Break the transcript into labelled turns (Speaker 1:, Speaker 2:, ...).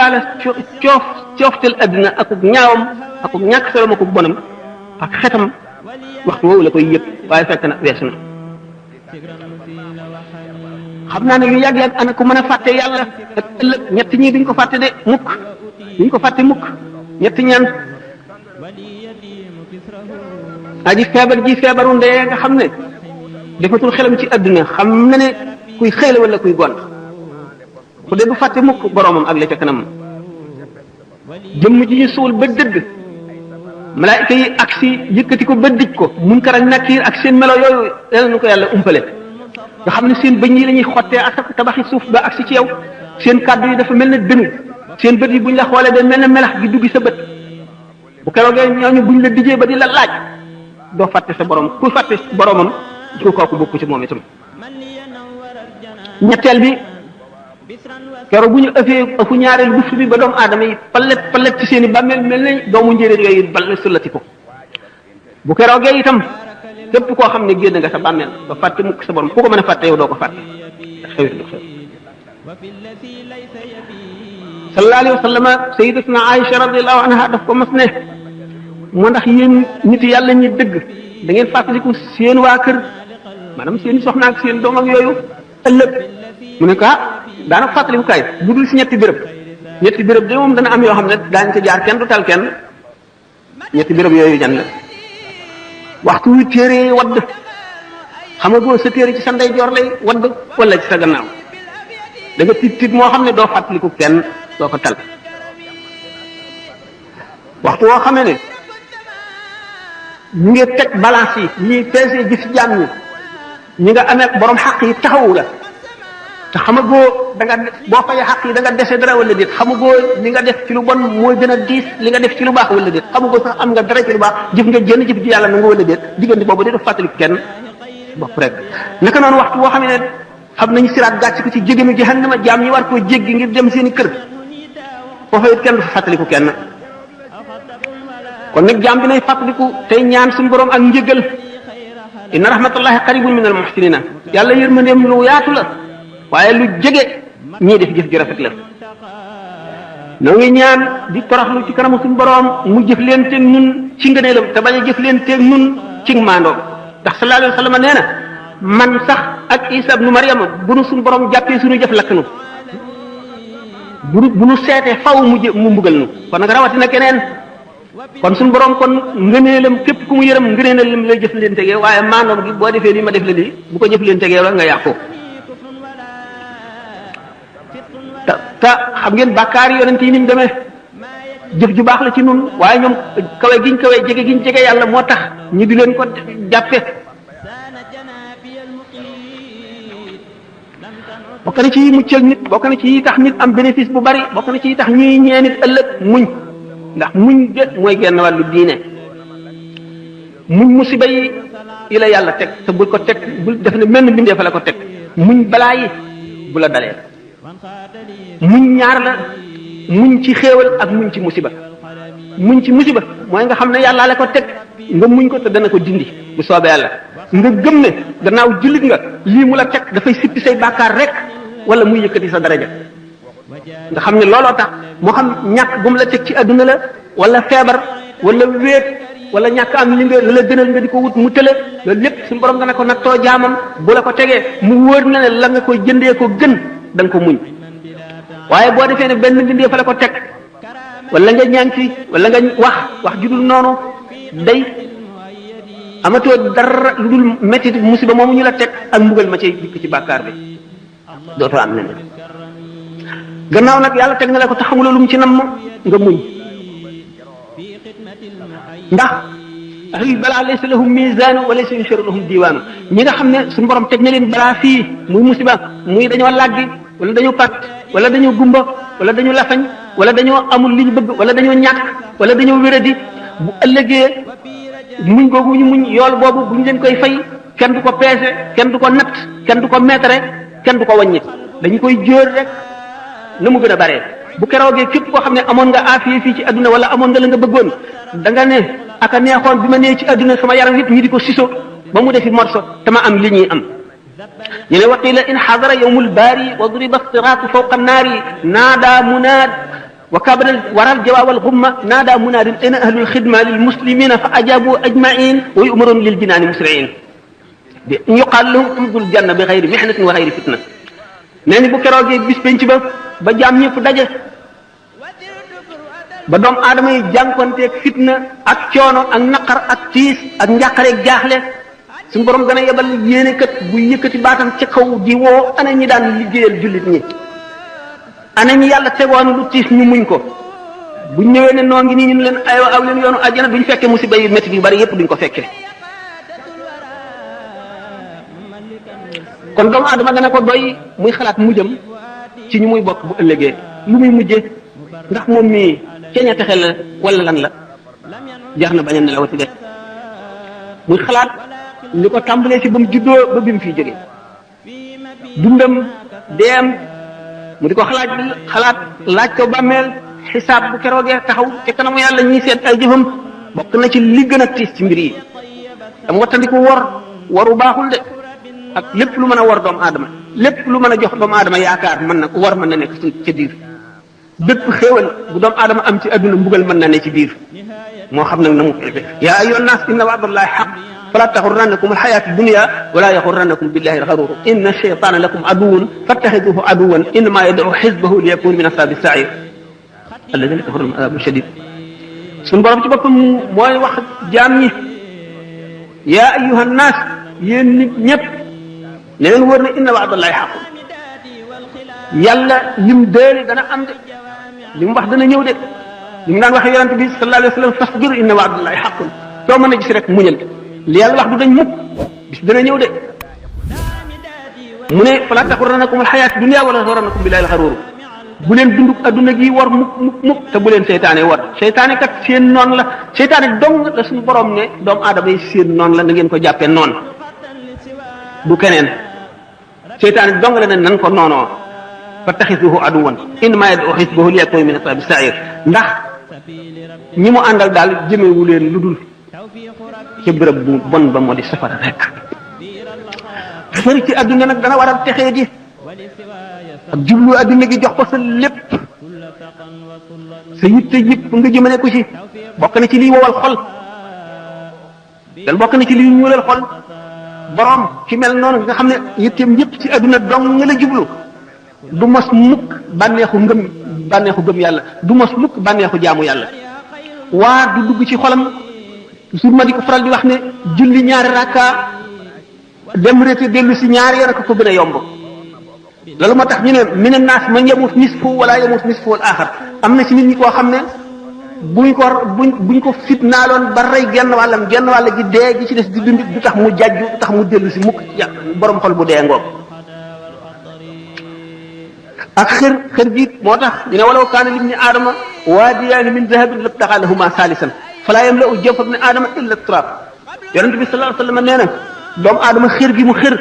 Speaker 1: yóbbaale cooftel adduna akub ñaawam akub ñàkk solom akub bonam ak xetam waxtu woowu la koy yëg waaye fekk na weesu na xam naa ne lu yàgg-yàgg ana ku mën a fàtte yàlla ak ëllëg ñett ñii duñ ko fàtte de mukk duñ ko fàtte mukk ñett ñaan aji feebar ji feebaru ndee nga xam ne defatul xelam ci adduna xam na ne kuy xëy la wala kuy gont ku dee du fàtte mukk boroomam ak la ca kanam jëmm ji ñu suul ba dëgg malaayika yi ak si yëkkati ko ba dij ko Munkar ak Nakiir ak seen melo yooyu yàlla nu ko yàlla umpale nga xam ne seen bëñ yi la ñuy xottee ak tabaxi suuf ba ak si ci yow seen kàddu yi dafa mel ne dënu seen bët yi buñ la xoolee day mel ne melax gi duggi sa bët bu keroogee ñooñu buñ la dijee ba di la laaj doo fàtte sa borom ku fàtte boromam ku kooku bokku ci moom itam ñetteel bi keroog bu ñu ëfu ñaareel buftu bi ba doomu aadama yi palet ci seen i bàmmeel mel ne doomu njéeréer yooyu bal sullati ko bu keroogee itam képp koo xam ne génn nga sa bàmmeel ba fàtte mukk sa borom ku ko mën a fàtte yow doo ko fàtte xewit du xew sallallahu alayhi wa sallam sayyidatuna Aïcha radiyallahu anha daf ko mas ne moo ndax yéen nit yàlla ñi dëgg da ngeen fàttaliku seen waa kër maanaam seen soxna ak seen doom ak yooyu ëllëg mu ne ko daana fàttaliku kaay bu dul si ñetti béréb de moom dana am yoo xam ne daañu ko jaar kenn du tal kenn ñetti béréb yooyu jan la waxtu wi téere wadd xam nga boo sa téere ci sa ndeyjoor lay wadd wala ci sa gannaaw da nga tiit moo xam ne doo fàttaliku kenn doo ko tal waxtu woo xamee ne ñu ngi teg balance yi ñuy peese gis jaam ñi nga amee borom xaq yi taxawu la te xamagoo da nga boo fayee xaq yi da nga dese dara wala déet xamagoo li nga def ci lu bon mooy gën a diis li nga def ci lu baax wala déet xamagoo sax am nga dara ci lu baax jëf nga jënd jëf ji yàlla na nga wala déet diggante boobu de fàttali kenn bopp rek naka noonu waxtu boo xam ne xam nañu siraat gàcc ko ci jégenu jahannama jaam ñi war koo jéggi ngir dem seen i kër foofa it kenn du fa fàttaliku kenn kon nag jaam bi nay fàttaliku tey ñaan suñu borom ak njëgal inna rahmatullahi qaribun min al muhsinina yàlla yërmandeem lu yaatu la waaye lu jege ñii def jëf ji rafet la noo ngi ñaan di toroxlu ci kanamu suñu borom mu jëf leen teeg nun ci ngëneelam te bañ a jëf leen teeg nun ci maandoom ndax sallallahu alayhi wa sallam nee na man sax ak Isa ibnu Maryama bu nu suñu borom jàppee suñu jëf lakk nu bu nu seetee faw mu mbugal nu kon nag rawatina keneen kon suñu borom kon ngëneelam képp ku mu yërëm ngëneelam lay jëf leen tegee waaye maandoom gi boo defee lii ma def la lii bu ko jëf leen tegee la nga yàqu te xam ngeen bàkkaar yi yonent yi ni mu demee jëf ju baax la ci nun waaye ñoom kawe giñ kawe jege giñ jege yàlla moo tax ñu di leen ko jàppe bokk na ci yi muccal nit bokk na ci yi tax nit am bénéfice bu bari bokk na ci yi tax ñuy ñee nit ëllëg muñ ndax muñ de mooy genn wàllu diine muñ musiba yi la yàlla teg te bul ko teg bul def ne menn bindee fa la ko teg muñ balaa yi bu la dalee muñ ñaar la muñ ci xéewal ak muñ ci musiba muñ ci musiba mooy nga xam ne yàlla la ko teg nga muñ ko te dana ko dindi bu soobee yàlla nga gëm ne gannaaw jullit nga lii mu la teg dafay sippi say bàkkaar rek wala muy yëkkati sa daraja nga xam ne looloo tax moo xam ñàkk bu mu la teg ci adduna la wala feebar wala wéet wala ñàkk am li nga la gënal nga di ko wut mu tële loolu lépp suñu borom nga ne ko nattoo jaamam bu la ko tegee mu wóor na ne la nga koy jëndee ko gën da nga ko muñ waaye boo defee ne benn bindee fa la ko teg wala nga ñaan ci wala nga wax ju dul noonu day amatoo dara lu dul métti musiba moomu ñu la teg ak mbugal ma cay dikk ci bàkkaar bi dootoo am leneen gannaaw nag yàlla teg na la ko te xamuloo lu mu ci namm nga muñ ndax ahlul balaa laysa lahum mizaanu wa laysa yusharu lahum diwaanu ñi nga xam ne suñu borom teg na leen balaa fii muy musiba muy dañoo làggi wala dañoo pat wala dañoo gumba wala dañoo lafañ wala dañoo amul li ñu bëgg wala dañoo ñàkk wala dañoo wéradi bu ëllëgee muñ googu ñu muñ yool boobu bu ñu leen koy fay kenn du ko peese kenn du ko natt kenn du ko meetare kenn du ko wàññi dañu koy jóor rek na mu gën a bare bu keroogee képp koo xam ne amoon nga aafiya fii ci adduna wala amoon nga la nga bëggoon da nga ne aka neexoon bi ma nee ci adduna sama yaram yëpp ñi di ko siso ba mu defi morso te ma am li ñuy am ñu ne waqila in xadara yawmul baari wa duriba siraatu fawqa naari naada munaad وكابر وراء الجواب والغمة نادى مناد أين أهل الخدمة للمسلمين فأجابوا أجمعين ويؤمرون للجنان مسرعين يقال لهم امضوا الجنة بغير محنة وغير فتنة ناني بو كروجي بيس بنت با جام ñepp dajé ba doom adama yi jankonté ak fitna ak ciono ak nakar ak tiis ak njaqare ak jaxlé sun borom gëna yebal yéene kat bu yëkëti baatam ci kaw di wo ana ñi daan liggéeyal julit ñi ana ñi yàlla tegoon lu tiis ñu muñ ko bu ñëwee ne noo ngi nii ñu leen aywa aw leen yoonu àjjana duñ fekkee musiba yu métti yu bari yépp duñ ko fekkee kon doomu adama dana ko doy muy xalaat mujjam ci ñu muy bokk bu ëllëgee lu muy mujjee ndax moom mii ceeña texe la wala lan la jar na bañ a nelawati de muy xalaat li ko tàmbalee ci ba mu juddoo ba bi mu fiy jógee dundam deem mu di ko xalaat laaj ko bàmmeel xisaab bu keroogee taxaw ci kanamu yàlla ñuy seet ay jëfam bokk na ci li gën a tiis ci mbir yi dama wattandiku waru baaxul de ak lépp lu mën a war doomu aadama lépp lu mën a jox doomu aadama yaakaar mën na war mën na nekk ci biir bépp xéewal bu doomu aadama am ci adduna mbugal mën na ne ci biir moo xam nag na mu fexe yaa ayyuhan naas inna wa'dallahi haqq fala taxurrannakum alxayaatu dunya wala yaxurrannakum billahi alxaruur inna shaytaana lakum aduwwun fattaxiduhu aduwwan innama yad'u xisbahu liyakunu min ashaabi sa'iir alladina kafaru lahum adaabun shadiid suñu borom ci boppam mooy wax jaam ñi yaa ayyuhan naas yéen nit ñëpp ne leen wër ne inna wa'dallahi haqq yàlla lim déeli dana am de li mu wax dana ñëw de li mu daan waxee yonente bi sallallahu alayhi wa sallam fasbir inna wa'dallahi haqqun soo mën a gis rek muñal li yàlla wax du dañ mukk bis dana ñëw de mu ne fala taxurrannakum alxayaatu dunya wala taxurrannakum billahi alxaruur bu leen dunduk adduna gi war mukk te bu leen seytaane war seytaane kat seen noon la seytaane dong la suñu borom ne doomu aadama yi seen noon la na ngeen ko jàppee noon du keneen seytaane dong la ne nan ko noonoo fattaxisuhu aduwan innamaa yad'u xisbahu liyakunu min ashaabi sa'iir ndax ñi mu àndal daal jëmewu leen lu dul ca bërëb bu bon ba moo di safara rek sëri ci adduna nag dana waral texee di ak jublu adduna gi jox ko sa lépp sa yitte yëpp nga jëmale ko ci bokk na ci liy wowal xol dal bokk na ci liy ñuulal xol borom ci mel noonu nga xam ne yitteem yëpp ci adduna dong nga la jublu du mos mukk bànneexu gëm yàlla du mos mukk bànneexu jaamu yàlla waa du dugg ci xolam toujours ma di ko faral di wax ne julli ñaari rakka dem rété dellu si ñaari yoon ak ko gën a yomb loolu moo tax ñu ne mina naas man yamut nisfu wala yamut nisfu al axar am na ci nit ñi koo xam ne buñ ko fitnaaloon ba rey genn wàll gi dee gi ci des di dund du tax mu jàjju du tax mu dellu si mukk borom xol bu dee ngoog ak xër gi moo tax ñu ne walaw kaana libni aadama waadiyaani min dahabin labtagaa lahuma saalisan falaa yamla'u jawfa ibni aadama illa turaab yonente bi sallallahu alayhi wa sallam nee na doomu aadama xër gi mu xër